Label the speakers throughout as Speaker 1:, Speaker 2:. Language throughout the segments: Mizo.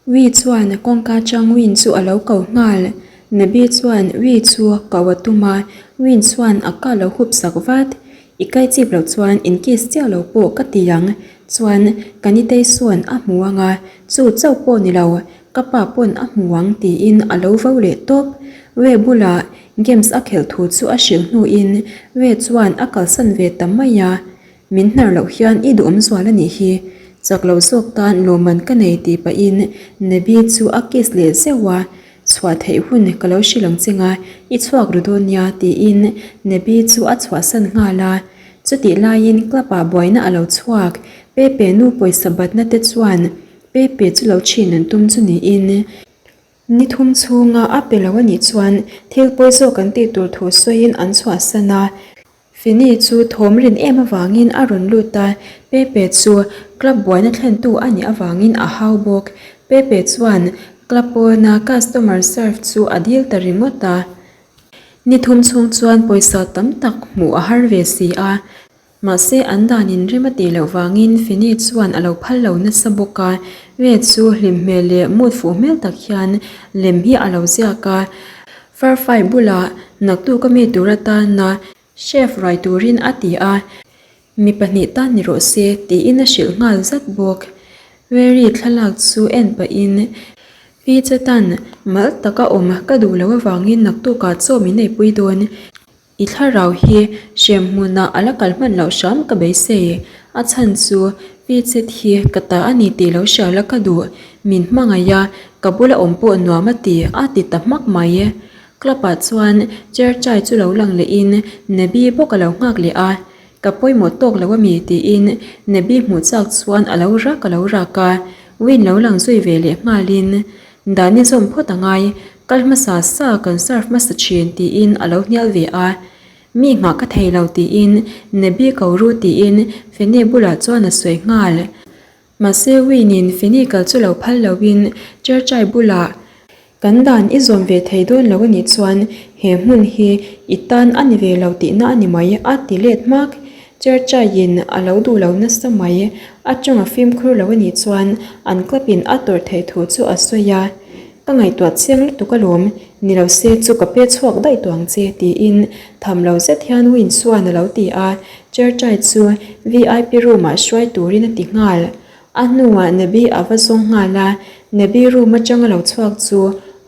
Speaker 1: Wi chuan kawngka chang Win chu a lo ko nghal. Nabi chuan Wi chu ko a tum a, Win chuan a ka lo hup sak vat. I kai chip loh chuan in kiss chiah lo pawh ka ti ang. Chuan ka nitei sawn a hmu ang a, chu chauh pawh ni lo, ka pa pawn a hmu ang tiin a lo vo leh tawp. Wi bulah games a khelh thu chu a hrilh hnuin Wi chuan a kalsan ve ta mai a. Min hnar loh hian i duhawm zual a nih hi, chak lo zawk tan lawmman ka nei tih pahin Nebi chu a kiss leh zeuh a, chhuah theih hun ka lo hrilh ang che nga, i chhuak ru dawn nia tiin Nebi chu a chhuahsan nghal a. Chutih laiin club ah buaina a lo chhuak, Pepe nu pawisa batna te chuan Pepe chu lo chhin an tum chu niin, Ni thum chhunga a pe lo a nih chuan thil pawi zawk an tih tur thu sawiin an chhuahsan a. Fini chu thawm rin em avangin a rawn lut a, Pepe chu club buaina thlentu a nih avangin a hau bawk. Pepe chuan club pawna customer serve chu a dil ta ringawt a. Ni thum chhung chuan pawisa tam tak hmuh a har ve si a. Mahse an danin rem a tih loh vangin Fini chuan a lo phal lo nasa bawk a. Red chu hlim hmel leh mood fuh hmel tak hian lem hi a lo ziak a. Farfai bulah naktuk a mi tur atana chef ruai turin a ti a, mi pahnih tan ni rawh se tiin a hrilh nghal zat bawk. Rary thlalak chu en pahin Pi Chetan mal taka awm ka duh loh avangin naktukah chaw min neipui dawn. I thlarau hi hrem hmunah a la kal hman loh hram ka beisei. A chhan chu Pi Chet hi ka ta a ni tih lo hria la ka duh. Min hmangaih a, ka bula awm pawh nuam a ti, a ti ta hmak mai. Club ah chuan chair chai chu lo lang lehin Nebi bawk a lo nghak leh a. Ka pawimawh tawk lo a mi tiin Nebi hmuh chak chuan a lo rak a lo rak a. Win lo lang zui ve leh nghalin Dani zawm phawt a ngai, kal hmasa sa kan serve hmasa thin tiin a lo hnial ve a. Mi nghah ka thei lo tiin Nebi ko ru tiin Feni bulah chuan a sawi nghal. Mahse Win-in Feni kal chu lo phal loin Churchai bulah Kan dan i zawm ve thei dawn lo a nih chuan he hmun hi i tan a ni ve lo tihna a ni mai a ti let hmak. Churchaiin a lo duh lo nasa mai. A tawng a fimkhur lo a nih chuan an club in a tawrh theih thu chu a sawi a. Ka ngaihtuah chiang lutuk alawm, ni lo se chu ka pe chhuak daih tawh ang che tiin tham lo zet hian Win chuan a lo ti a. Churchai chu vip room ah hruai turin a ti nghal. A hnuah Nebi a va zawng nghal a, Nebi room atanga lo chhuak chu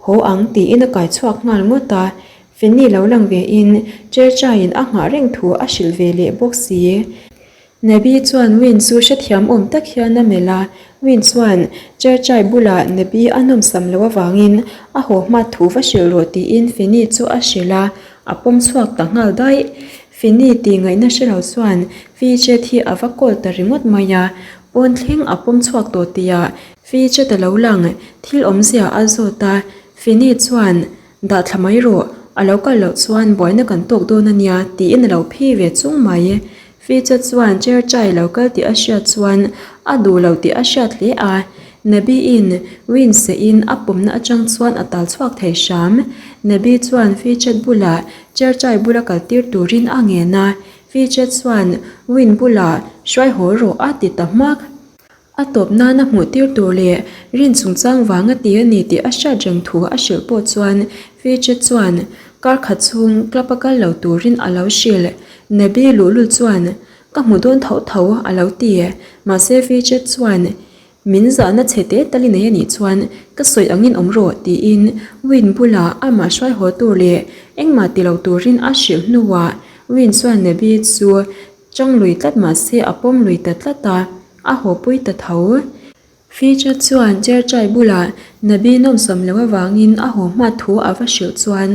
Speaker 1: haw ang tiin a kai chhuak nghal ngawt a, Feni lo lang ve in Cherchaiin a nghah reng thu a hrilh ve leh bawk si. Nebi chuan Win chu hrethiam awm tak hian a melh a, Win chuan Cherchai bulah Nebi a nawmsam loh avangin a haw hma thu va hrilh rawh tiin Feni chu a hrilh a, a pawm chhuak ta nghal daih. Fini tih ngaihna hre lo chuan Fijat hi a va call ta ringawt mai a, pawn thleng a pawm chhuak tawh tihah Fijat a lo lang, thil awmzia a zawt a, Fini chuan Dah thla mai rawh, a lo kal loh chuan buaina kan tawk dawn a nia tiin a lo phi ve chung mai. Fijat chuan chair chai lo kal tih a hriat chuan a duh lo tih a hriat hle a, Nabi-in Win sehin a pawmna atang chuan a tal chhuak thei hram. Nabi chuan Fijat bulah Cherchai bula kal tir turin a ngen a, Fijat chuan Win bulah hruai haw rawh a ti ta hmak. A tawp nana hmuh tir tur leh rin chungchang vang a ti a ni tih a hriat reng thu a hrilh pawh chuan Fijat chuan kar khat chhung club a kal lo turin a lo hrilh. Nabi luhlul chuan Ka hmu dawn tho tho a lo ti. Mahse Fijat chuan Min zahna chhe te tal i nei a nih chuan ka sawi angin awm rawh tiin Win bulah amah hruai haw tur leh engmah ti lo turin a hrilh hnuah Win chuan Nebi chu chang lui tlat mahse a pawm lui ta tlat a, a haw pui ta tho. Fija chuan Cherchai bulah Nebi nawmsam loh avangin a haw hma thu a va hrilh chuan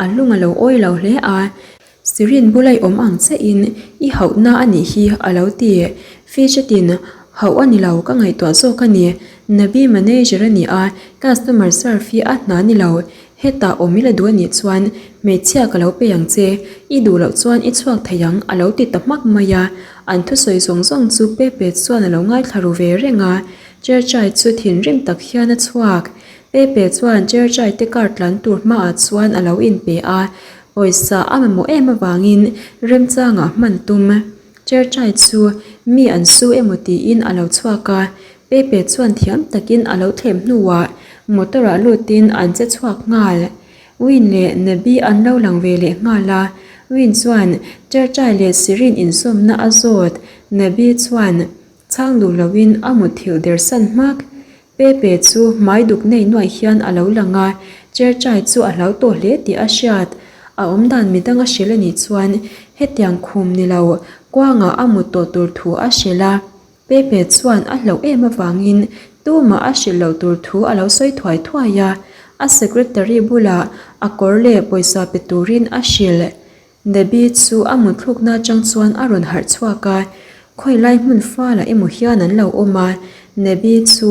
Speaker 1: a lung a lo awi lo hle a, Sirin bula i awm ang che in i hauhna a nih hi a lo ti. Fichetin hauh a ni lo ka ngaihtuah zawk a ni. Nabi manager a ni a, customer serve hi a hna ni lo. Hetah awm i la duh a nih chuan hmeichhia ka lo pe ang che, i duh loh chuan i chhuak thei ang a lo ti ta hmak mai a. An thusawi zawng zawng chu Pepe chuan a lo ngaithla ru ve reng a. Cherchai chu thinrim tak hian a chhuak. Pepe chuan Cherchai te car tlan tur hmaah chuan a lo inpe a. Pawisa a mamawh em avangin remchangah hman tum. Cherchai chu mi an su emaw tiin a lo chhuak a. Pepe chuan thiam takin a lo thlem hnuah motor ah lutin an che chhuak nghal. Win leh Nabi an lo lang ve leh nghal a, Win chuan Churchai leh Sirin insawmna a zawt, Nabi chuan chhang duh loin a mutthilh der san hmak. Pepe chu hmai duk nei nuaih hian a lo lang a, Churchai chu a hlau tawh hle tih a hriat. A awmdan midang a hrilh a nih chuan hetiang khum ni lo kuangah a mut tawh tur thu a hrilh a. Pepe chuan a hlauh em avangin tumah a hrilh loh tur thu a lo sawi thuai thuai a, a secretary bulah a kawr leh pawisa pe turin a hrilh. Debbie chu a mutthlukna atang chuan a rawn harh chhuak a, khawilai hmun falah emaw hian an lo awm a, Debbie chu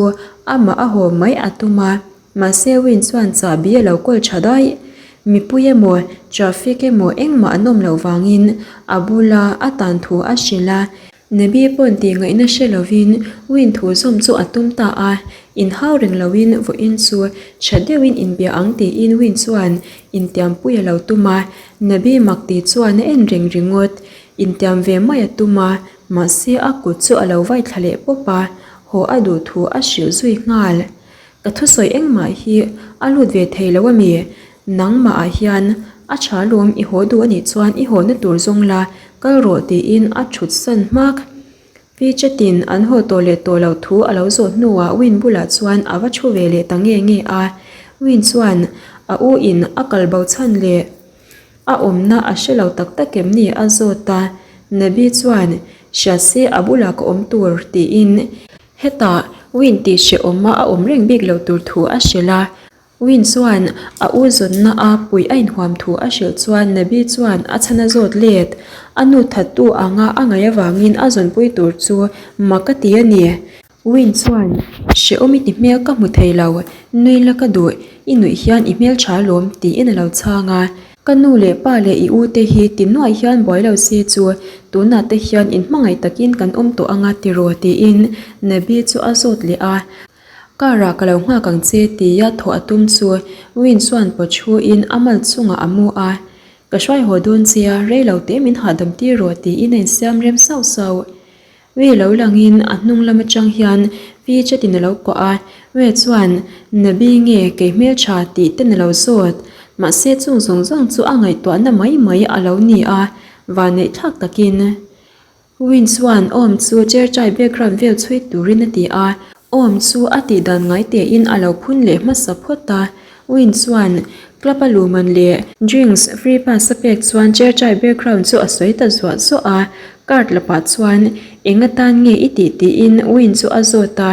Speaker 1: amah a haw mai a tum a, mahse Win chuan chahbi a lo kawl tha daih. Mipui emaw traffic emaw engmah an awm loh vangin a bula a tan thu a hrilh a, Nebi pawn tih ngaihna hre lovin Win thu zawm chu a tum ta a, inhau reng loin vawiin chu tha deuhin inbia ang tiin Win chuan intiampui a lo tum a, Nebi mak ti chuan a en reng ringawt. Intiam ve mai a tum a, mahse a kut chu a lo vai thla leh pawp a, haw a duh thu a hrilh zui nghal. Ka thusawi engmah hi a lut ve thei lo a mi? Nangmah ah hian a tha lawm i haw duh a nih chuan i hawna tur zawng la, kal rawh tiin a thut san hmak. Pi Chatin an haw tawh leh tawh loh thu a lo zawh hnuah Win bulah chuan a va thu ve leh ta nge nge a. Win chuan a u in a kal bo chhan leh a awmna a hre lo tak tak em ni a zawt a. Nabi chuan hria se a bulah ka awm tur tiin Hetah Win tih hrehawma a awm reng bik lo tur thu a hrilh a, Win chuan a u zawnna a puih a inhuam thu a hrilh chuan Nabi chuan a chhan a zawt let. A nu thattu anga a ngaih avangin a zawnpui tur chu mak a ti a ni. Win chuan, Hrehawm i ti hmel ka hmu thei lo, nui la ka duh, i nuih hian i hmeltha alawm tiin a lo chhang a. Ka nu leh pa leh i u te hi ti nuaih hian buai lo se chu tunah te hian in hmangaih takin kan awm tawh anga tiraw tiin Nabi chu a zawt leh a. Car ah ka lo nghak ang che tia thawh a tum chu Win chuan paw thu in a mal chungah a mu a. Ka hruai haw dawn che a, rei lo te min hahdam tir rawh tiin a insiam rem sauh sauh. Wei lo langin a hnung lam atang hian Pi Chatin a lo kuah a, Wei chuan Nabi nge kei hmeltha tih ten a lo zawt. Mahse chung zawng zawng chu a ngaihtuahna mai mai a lo ni a, vanneih thlak takin. Win chuan Awm chu Cherchai background vel chhui turin a ti a, Awm chu a tih dan ngai tein a lo phun leh hmasa phawt a, Win chuan club a luman leh drinks free pass a pek chuan Cherchai background chu a sawi ta zuah zuah a, card la pah chuan eng atan nge i tih tiin Win chu a zawt a,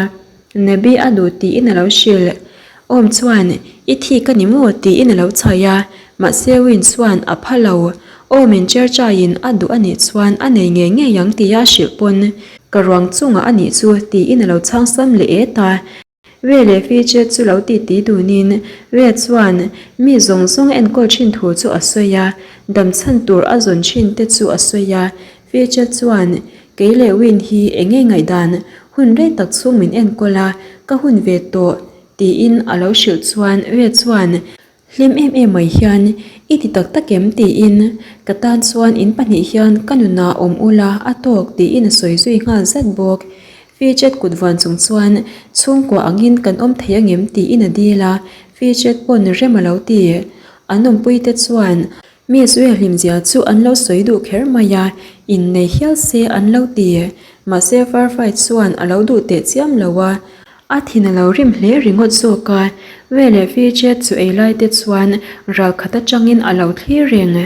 Speaker 1: Nabi a duh tiin a lo hrilh. Awm chuan i thik a ni maw tiin a lo chhaih a, mahse Win chuan a pha lo. Awmin Cherchaiin a duh a nih chuan a nei ngei ngei ang tia a hrilh pawn ka ruang chungah a nih chu tiin a lo chhang sam leh et a. Ray leh Fidget chu lo titi dunin Ray chuan mi zawng zawng enkawl thin thu chu a sawi a, dam chhan tur a zawn thin te chu a sawi a. Fidget chuan kei leh Win hi eng nge ngaihdan hun rei tak chhung min enkawl a, ka hun ve tawh tiin a lo hrilh chuan Ray chuan Hlim em em mai hian i ti tak tak em tiin ka tan chuan in pahnih hian ka nunah awm ula a tawk tiin a sawi zui nghal zat bawk. Fidget kut vuan chung chuan chhungkua angin kan awm thei angem tiin a dil a, Fidget pawn rem a lo ti. An awmpuite chuan Miss Ue hlimzia chu an lo sawi duh kher mai a, innei hial se an lo ti. Mahse Farfai chuan a lo duh teh chiam lo a. A thin a lo rim hle ringawt zawk a, Ray leh Fidget chu ei lai te chuan ral khat atangin a lo thlir reng.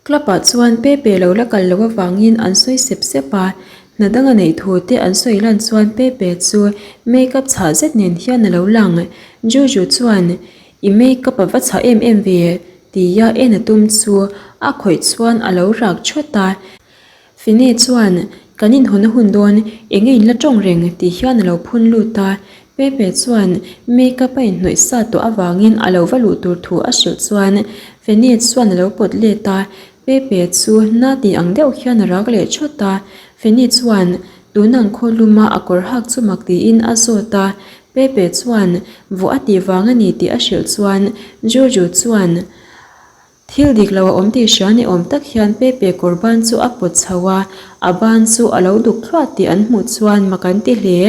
Speaker 1: Club ah chuan Pepe lo la kal loh avangin an sawi sep sep a, hna dang a neih thu te an sawi lan chuan Pepe chu make up chhah zet nen hian a lo lang. Juju chuan, I make up a va chhah em em ve? tia en a tum chu a khawih chuan a lo rak thawt a. Fine chuan, Kan inhawn a hun dawn, eng nge in la tawng reng? tih hian a lo phun lut a. Pepe chuan make-up a inhnawih sa tawh avangin a lo va luh tur thu a hrilh chuan Fine chuan a lo pawt let a. Pepe chu na tih ang deuh hian a rak leh thawt a. Fine chuan tun ang khaw luma a kawr hak chu mak tiin a zawt a. Pepe chuan vawh a tih vang a ni tih a hrilh chuan Juju chuan, Thil dik lo a awm tih hria ni awm tak hian Pepe kawr ban chu a pawt chho a, a ban chu a lo duk thluah tih an hmuh chuan mak an ti hle.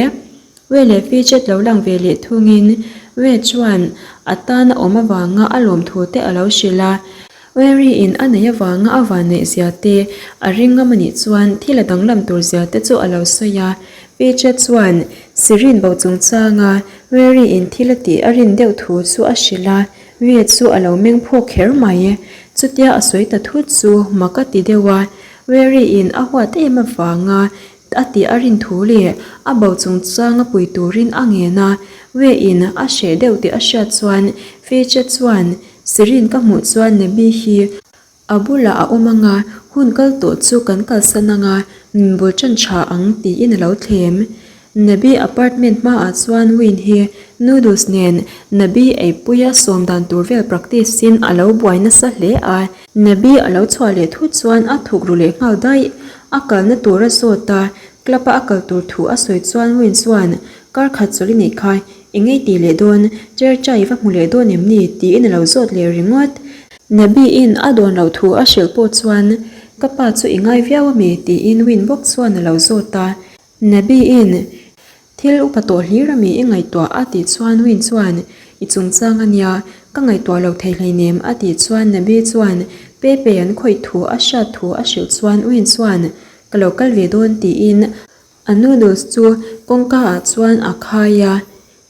Speaker 1: We leh Fidget lo lang ve leh thungin We chuan a tan a awm avanga a lawmthu te a lo hrilh a. Weary in a neih avanga a vanneih zia te, a ring ngam a nih chuan thil a danglam tur zia te chu a lo sawi a. Fidget chuan Sirin bo chungchanga Weary in thil a tih a rin deuh thu chu a hrilh a. We chu a lo meng phawk kher mai. Chutia a sawi ta thut chu mak a ti deuh a. Weary in a huat em avanga a tih a rin thu leh a bo chungchang a pui turin a ngen a. We in a hreh deuh tih a hriat chuan Fitch-a chuan Sirin ka hmuh chuan Nabi hi a bulah a awm ang a, hun kal tawh chu kan kalsan ang a, min bul tan tha ang tiin a lo thlem. Nabi apartment hmaah chuan Win hi noodles nen Nabi eipuia sawm dan tur vel practice in a lo buai nasa hle a. Nabi a lo chhuah leh thut chuan a thuk ru leh nghal daih. A kalna tur a zawt a, club a a kal tur thu a sawi chuan Win chuan kar khat chawlh i neih kha eng ei tih leh dawn, chair chai i va hmu leh dawn em ni? tiin a lo zawt leh ringawt. Nabi-in a dawn loh thu a hrilh pawh chuan ka pa chu i ngai viau ami? tiin Win bawk chuan a lo zawt a. Nabi-in Thil upa tawh hlir ami i ngaihtuah a tih chuan Win chuan I chungchang a nia, ka ngaihtuah lo thei hleinem a tih chuan Nabi chuan Pepe an khawih thu a hriat thu a hrilh chuan Win chuan Ka lo kal ve dawn tiin a noodles chu kawngka ah chuan a khai a,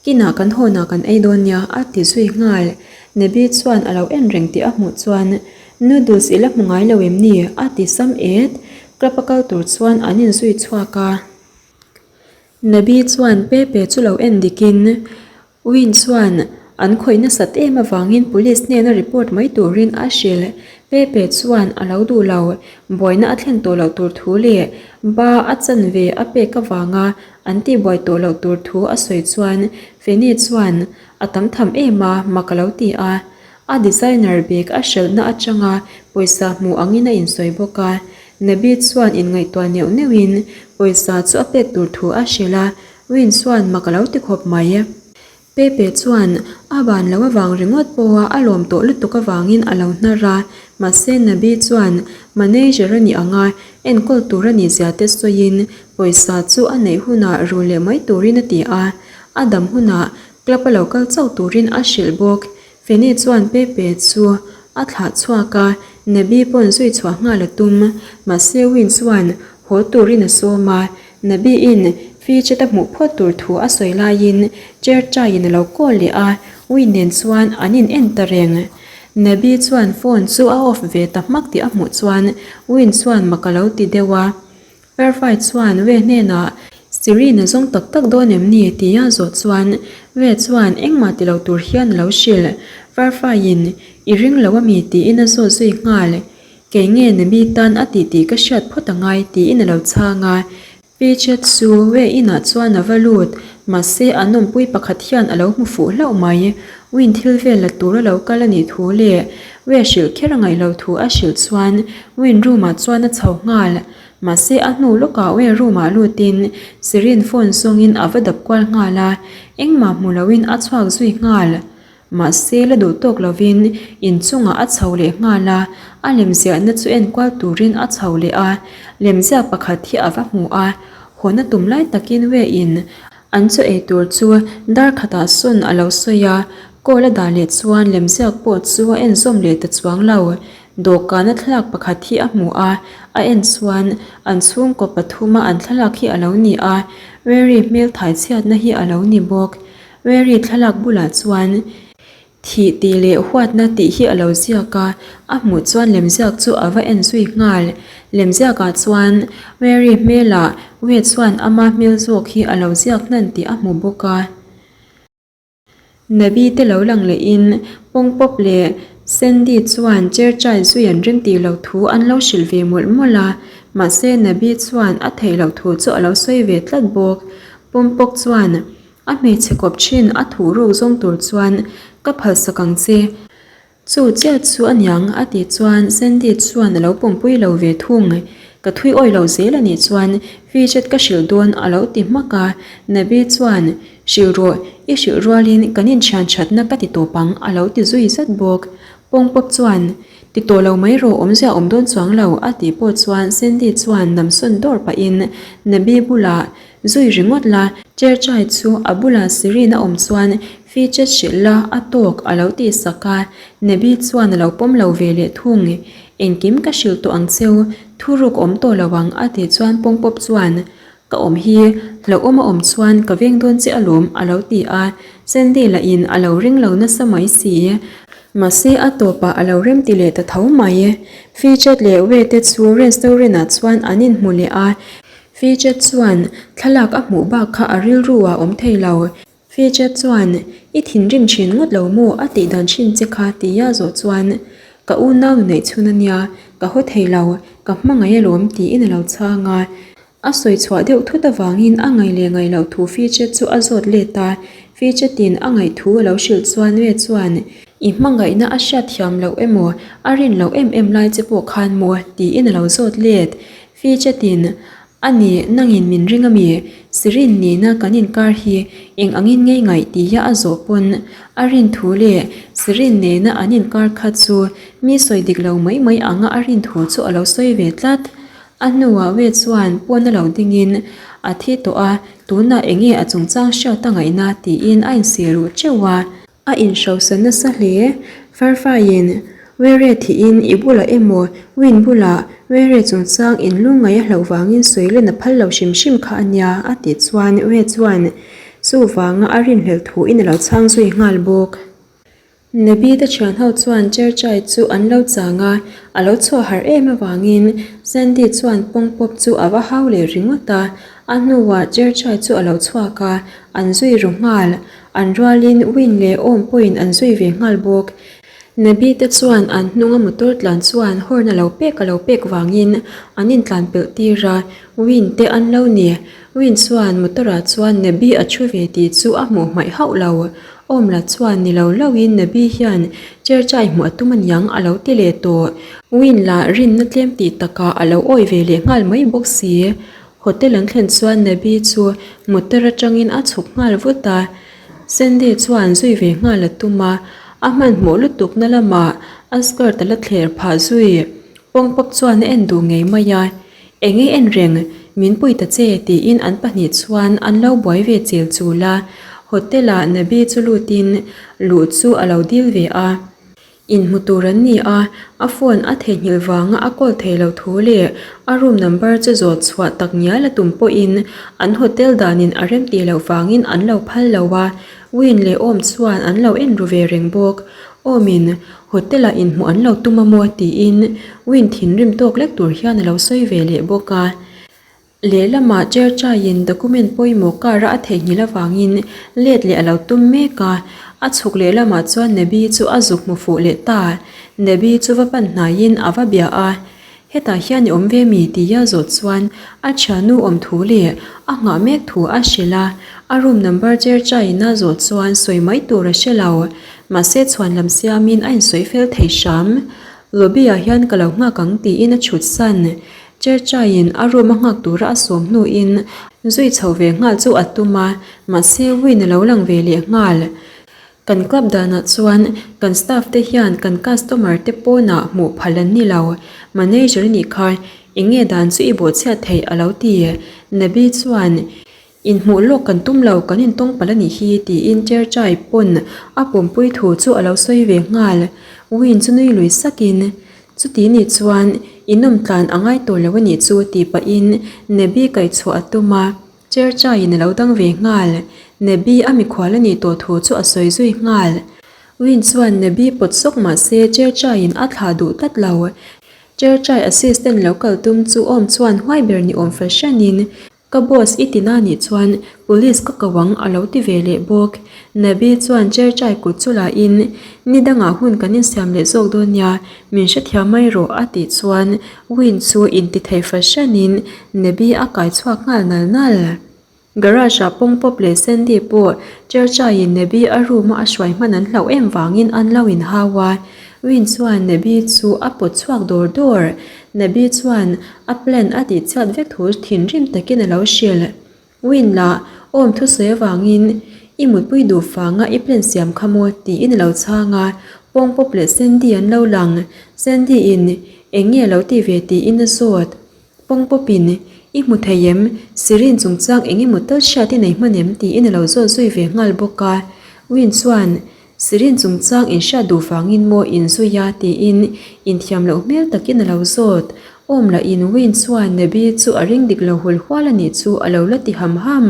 Speaker 1: Kinah kan hawnah kan ei dawn nia a ti zui nghal. Nabi chuan a lo en reng tih a hmuh chuan Noodles i la hmu ngai lo em ni? a ti sam et. Club a kal tur chuan an inzui chhuak a. Nabi chuan Pepe chu lo en dikin Win chuan an khawih nasat em avangin police hnena report mai turin a hrilh. Pepe chuan a lo duh lo, buaina a thlen tawh loh tur thu leh ba a chanve a pek avanga an tihbuai tawh loh tur thu a sawi chuan Feni chuan a tam tham em a, mak a lo ti a. A designer bag a hralhna atanga pawisa hmuh angin a insawi bawk a. Nabi chuan inngaihtuah neuh neuhin pawisa chu a pek tur thu a hrilh a, Win chuan mak a lo ti khawp mai. Pepe chuan a ban lo avang ringawt pawha a lawm tawh lutuk avangin a lo hnar a, mahse Nabi chuan manager a nih anga enkawl tur a nih zia te sawiin pawisa chu a neih hunah rul leh mai turin a ti a, a dam hunah club a lo kal chauh turin a hrilh bawk. Feni chuan Pepe chu a thlah chhuak a, Nabi pawn zui chhuah nghal a tum. Mahse Win chuan haw turin a sawm a, Nabi-in Fidget a hmuh phawt tur thu a sawi laiin chair taiin a lo call leh a, Win nen chuan an in en ta reng. Nabi chuan phone chu a off ve ta hmak tih a hmuh chuan Win chuan mak a lo ti deuh a. Fairfight chuan Wei hnenah Sirin a zawng tak tak dawn em ni? tia zawh chuan Wei chuan engmah ti lo tur hian a lo hrilh. Fairfight-in I ring lo ami? tiin a zawt zui nghal. Kei nge Nabi tan a tih tih ka hriat phawt angai tiin a lo chhang a. Pichet chu Wei inah chuan a va lut, mahse an awmpui pakhat hian a lo hmu fuh hlauh mai. Win thil vel la tur a lo kal a nih thu leh Wei hrilh kher a ngaih lo thu a hrilh chuan Win room-ah chuan a chho nghal. Mahse a hnu lawkah Wei room-ah lutin Sirin phone zawngin a va dap kual nghal a, engmah hmu loin a chhuak zui nghal. Mahse la duh tawk lovin inchungah a chho leh nghal a, a lemziahna chu enkual turin a chho leh a, lemziak pakhat hi a va hmu a, hawn a tum lai takin Wei-in an chaw ei tur chu dar khatah sawn a lo sawi a, call a dah leh chuan lemziak pawh chu a enzawm leh ta chuang lo. Dawhkana thlalak pakhat hi a hmu a, a en chuan an chhungkaw pathuma an thlalak hi a lo ni a, Rary hmel thai chhiatna hi a lo ni bawk. Mary thlalak bulah chuan thih tih leh huatna tih hi a lo ziak a, a hmuh chuan lemziak chu a va en zui nghal. Lemziakah chuan Mary hmelah Wade chuan ama hmel zawk hi a lo ziak hnan tih a hmu bawk a. Nabi te lo lang lehin Pawngpawp leh Sandy chuan Cherchai zui an rem tih loh thu an lo hrilh ve mawlh mawlh a, mahse Nabi chuan a theih loh thu chu a lo sawi ve tlat bawk. Pawngpawp chuan A hmeichhe kawp thin a thuh ruk zawng tur chuan ka phalsak ang che. Chu chiah chu a niang a tih chuan Sandy chuan a lo pawmpui lo ve thung. Ka thui awi lo zel a nih chuan Vijat ka hrilh dawn a lo ti hmak a. Nabi chuan Hrilh rawh, i hrilh rualin kan inthian thatna ka ti tawp ang a lo ti zui zat bawk. Pawngpawp chuan Ti tawh lo mai rawh awmzia awm dawn chuang lo a tih pawh chuan Sandy chuan namsawn dawr pahin Nabi bulah Zui ringawt la. Cherchai chu a bulah Sirin a awm chuan Fitchet hrilh la a tawk a lo tih sak a, Nebi chuan a lo pawm lo ve leh thung. Engkim ka hrilh tawh ang cheu, thuruk awm tawh lo ang a tih chuan pawngpawp chuan Ka awm hi hlauhawm a awm chuan ka veng dawn che alawm a lo ti a, Sandy lahin a lo ring lo nasa mai si. Mahse a tawpah a lo rem ti leh ta tho mai. Fitchet leh Wei te chu restaurant ah chuan an inhmu leh a, Fitchet chuan thlalak a hmuh bak kha a rilru ah awm thei lo. Fitchet chuan I thinrim thin ngawt lo maw a tih dan thin che kha tia zawh chuan Ka unau neih chhun a nia, ka haw thei lo, ka hmangaih alawm tiin a lo chhang a. A sawi chhuah deuh thut avangin a ngaih leh ngaih loh thu Fitchet chu a zawt let a, Fitchetin a ngaih thu a lo hrilh chuan Nue chuan, I hmangaihna a hriat thiam loh emaw, a rin loh em em lai che pawh khan maw? tiin a lo zawt let. Fitchetin, A ni, nangin min ring a mi? Sirin nena kan inkar hi eng angin ngei ngaih tia a zawh pawn a rin thu leh Sirin nena an inkar kha chu mi sawi dik lo mai mai anga a rin thu chu a lo sawi ve tlat. A hnuah Wei chuan pawn a lo dingin a thi tawh a, tunah enge a chungchang hriat a ngaihna tiin a inseh ruh teuh a. A inhrosa nasa hle. Farfaiin Were thiin i bulah emaw Win bulah Were chungchang inlungngaih a hlauh vangin sawi len a phal lo hrim hrim kha a nia a tih chuan Wei chuan chuvanga a rinhlelh thuin a lo chhang zui nghal bawk. Nebi te thian ho chuan Cherchai chu an lo chang a, a lo chhuah harh em avangin Sandy chuan pawngpawp chu a va hau leh ringawt a, a hnuah Cherchai chu a lo chhuak a, an zui ru nghal. An rualin Win leh Awm pawhin an zui ve nghal bawk. Nebi te chuan an hnunga motor tlan chuan horn a lo pek a lo pek vangin an intlan pelh tir a, Win te an lo ni. Win chuan motor ah chuan Nebi a thu ve tih chu a hmuh hmaih hauh lo. Awmla chuan ni lo lo in Nabi hian Cherchai hmuh a tum aniang a lo ti leh tawh. Win lah rinna tlem tih takah a lo awi ve leh nghal mai bawk si. Hotel an thlen chuan Nabi chu motor atangin a chhuk nghal vut a. Sandy chuan zui ve nghal a tum a, a hmanhmawh lutuk na lamah a skirt a la thler phah zui. Pawngpawp chuan a en duh ngei mai a. Eng nge en reng, min pui ta che tiin an pahnih chuan an lo buai ve chel chul a, hotel ah Nabi chu lutin luh chu a lo dil ve a. Inhmu tur an ni a, a phone a theihnghilh vanga a call thei lo thu leh a room number chu zawt chhuah tak ngial a tum pawhin an hotel danin a rem tih loh vangin an lo phal lo a, Win leh Awm chuan an lo en ru ve reng bawk. Awmin Hotel ah inhmuh an lo tum a maw tiin Win thinrim tawk lek tur hian a lo sawi ve leh bawk a. Lehlamah Cherchaiin document pawimawh car a a theihnghilh avangin let leh a lo tum mek a, a chhuk lehlamah chuan Nebi chu a zuk hmu fuh leh ta. Nebi chu va pan hnaiin a va bia a. Hetah hian i awm ve mi? tia zawh chuan a thiannu awm thu leh a nghah mek thu a hrilh a, a room number Cherchaiin a zawh chuan sawi mai tur a hre lo. Mahse chhuan lam siamin a insawi fel thei hram. Lobby ah hian ka lo nghak ang tiin a chhut san. Cherchaiin a room a nghak tura a sawm hnuin zui chho ve nghal chu a tum a, mahse Win a lo lang ve leh nghal. Kan club danah chuan kan staff te hian kan customer te pawnah hmuh phal an ni lo. Manager nih kha eng nge dan chu i bawhchhiat theih a lo ti. Nabi chuan Inhmuh lawk kan tum lo, kan intawng palh a nih hi tiin Cherchai pawn a pumpui thu chu a lo sawi ve nghal. Win chu nui lui sakin Chuti nih chuan inawm tlan a ngai tawh lo a nih chu tih pahin Nabi kaihchhuah a tum a. Cherchaiin a lo dang ve nghal. Nabi a mikhual a nih tawh thu chu a sawi zui nghal. Win chuan Nabi pawt sawk mah se Cherchaiin a thlah duh tlat lo. Cherchai assistant lo kal tum chu awm chuan huai ber ni awm fahranin Ka boss i tina nih chuan police ka ko ang a lo ti ve leh bawk. Nabi chuan Cherchai kut chu la in ni dangah hun kan insiam leh zawk dawn nia, min hrethiam mai rawh a tih chuan Win chu intithei fahranin Nebi a kai chhuak nghal nal nal. Garage ah pawngpawp leh Sandy pawh Cherchaiin Nebi a room a a hruai hman an hlauh em vangin an lo inhau a. Win chuan Nebi chu a pawt chhuak dawr dawr. Nebi chuan a plan a tihchhiat vek thu thinrim takin a lo hrilh. Win lah awm thusawi avangin i mutpui duh fanga i plan siam kha maw tiin a lo chhang a, pawngpawp leh Sandy an lo lang. Sandy in eng nge a lo ti ve tiin a zawt. Pawngpawpin, I hmu thei em? Sirin chungchang eng emaw tal hriat i nei hman em? tiin a lo zawt zui ve nghal bawk a. Win chuan, Sirin chungchang in hriat duh vangin maw in zui a? tiin inthiam loh hmel takin a lo zawt. Awm lah in Win chuan Nebi chu a ring dik lo hul hual a nih chu a lo la ti ham ham.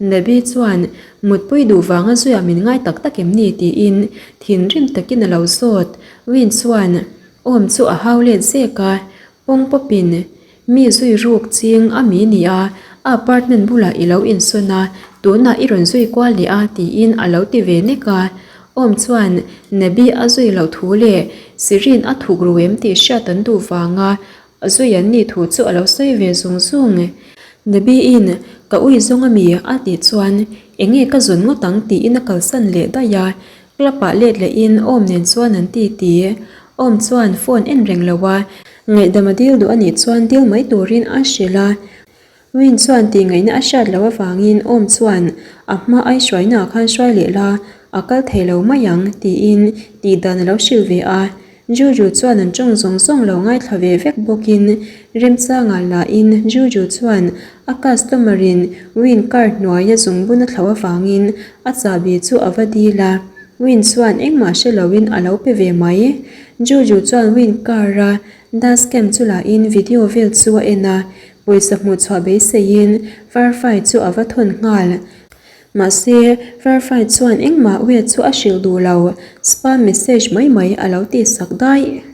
Speaker 1: Nebi chuan, Mutpui duh vanga zuiah min ngai tak tak em ni? tiin thinrim takin a lo zawt. Win chuan, Awm chu a hau let zek a, pawng pawpin mi zui ruk ching a mi nia, a apartment bulah i lo insawn a, tunah i rawn zui kual leh a tiin a lo ti ve nek a. Awm chuan Nabi a zui loh thu leh Sirin a thuk ru em tih hriat an duh vanga zui an nih thu chu a lo sawi ve zung zung. Nabi-in ka ui zawng a mi a tih chuan enge ka zawn ngawt ang tiin a kalsan leh daih a, Club ah let leh in Awm nen chuan an ti ti. Awm chuan phone en reng lo a, ngaihdam a dil duh a nih chuan dil mai turin a hrilh a. Win chuan tih ngaihna a hriat loh avangin Awm chuan a hma ai hruaina ah khan hruai leh la, a kal thei lo mai ang tiin tih dan a lo hrilh ve a. Juju chuan an tawng zawng zawng lo ngaithla ve vek bawkin remchangah lahin Juju chuan a customer in Win car hnuaia zungbun a thlauh avangin a chahbi chu a va dil a, Win chuan engmah hre loin a lo pe ve mai. Juju chuan Win car a dash cam chu lahin video vel chu a en a, pawisa hmuhchhuah beiseiin Firefly chu a va thawn nghal. Mahse, Firefly chuan engmah Wade chu a hrilh duh lo, spam message mai mai a lo tihsak daih.